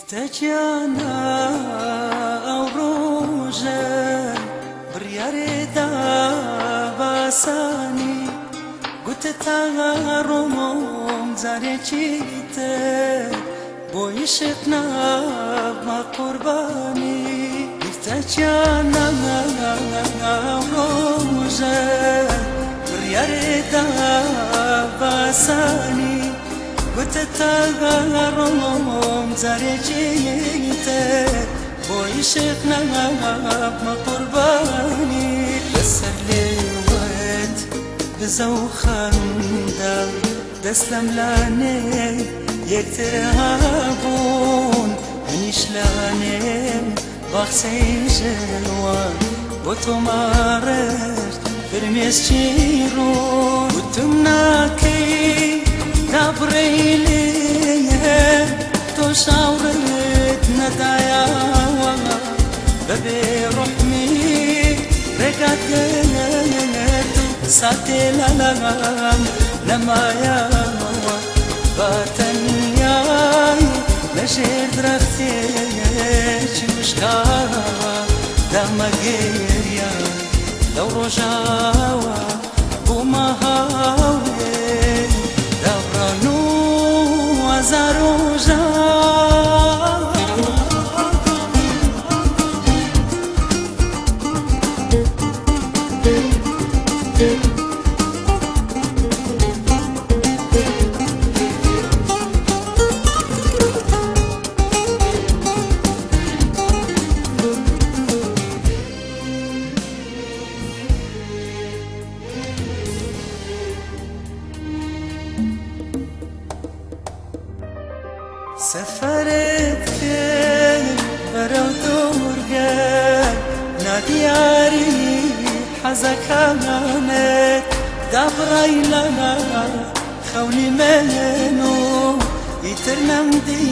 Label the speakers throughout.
Speaker 1: بیرتەکیانە ئەو ڕۆژە بڕیارێدا باسانی گوتە تا ڕۆمۆم جارێکی تر بۆ عیشق نابمە قوربانی. بیرتەکیانە ئەو ڕۆژە بڕیارێدا باسانی گوتە تا ڕۆمۆم جارێکی تر بۆ عیشق نابمە قوربانی. لەسەر لێوت بزە و خەندە دەست لەم لانێ یەکتر هەبوون، منیش لانێ باخچەی ژێوە بۆ تۆمارشت فرمێسکی ڕوون. گوتم ناکەی دابڕێی لێ تۆ شاوڕت نەدایەوە بەبێ ڕۆحمی ڕێگات گرت و ساتێ لەلام نەمایەوە باتەنیای لەژێر درەختێکی وشکا دامەگریا. لەو ڕۆژاوە بوومە هاوێ دابڕان و هەزار ڕۆژە. سەفەرت کرد بەرەو دوورگە نادیاری حەزەکانت دابڕای لە خەونی من و ئیتر نەمدی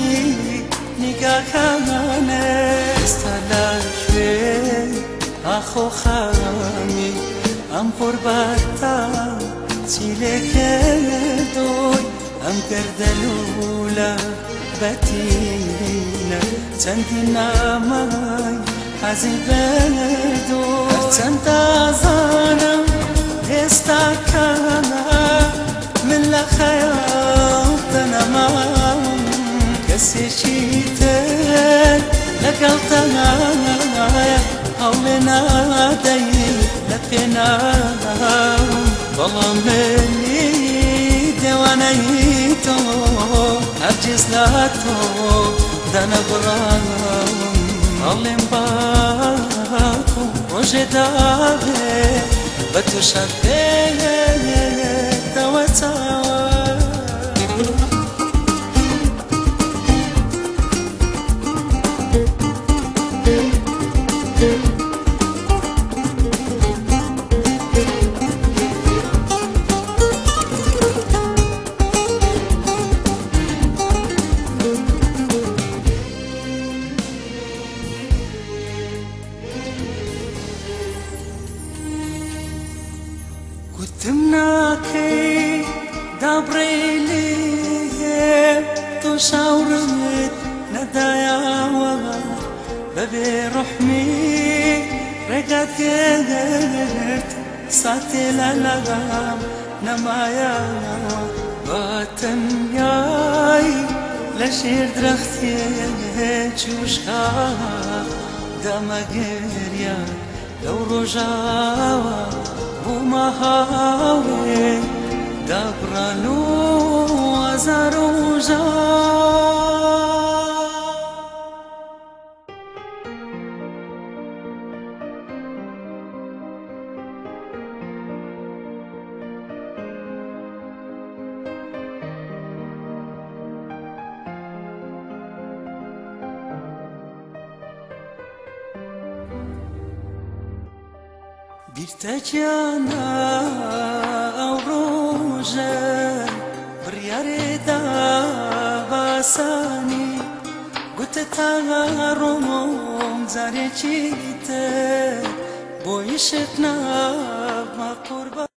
Speaker 1: نیگاکانت. ئێستا لەکوێ ئاخۆ خەمی ئەم غوربەتە چی لێ کردووی؟ ئەم گەردەلوولە بەتینە چەندی نامای حەزی بردوو. هەرچەند ئازانم ئێستا کانە من لە خەیاڵتە نەمام، کەسێکی تر لەگەڵ تەنایە هەوڵێ نادەی لە پێناوم، بەڵام منی دێوانەی تۆ هەرگیز لە تۆ دانەبڕام. ئەڵێم باکو ڕۆژێ دابێ بە تووشە بێتەوە چاوە. گوتم ناکەی دابڕێی لێ تۆ شاوڕت نەدایەوە بەبێ ڕۆحمی ڕێگات گرت ساتێ لەلام نەمایەوە باتەنیای لەژێر درەختێکی وشکا دامەگریا. لەو ڕۆژاوە بوومە هاوێ دابڕان و هەزار ڕۆژە. بیرتەکیانە ئەو ڕۆژە بڕیارێدا باسانی گوتە تا ڕۆمۆم جارێکی تر بۆ عیشق نابمە قوربانی.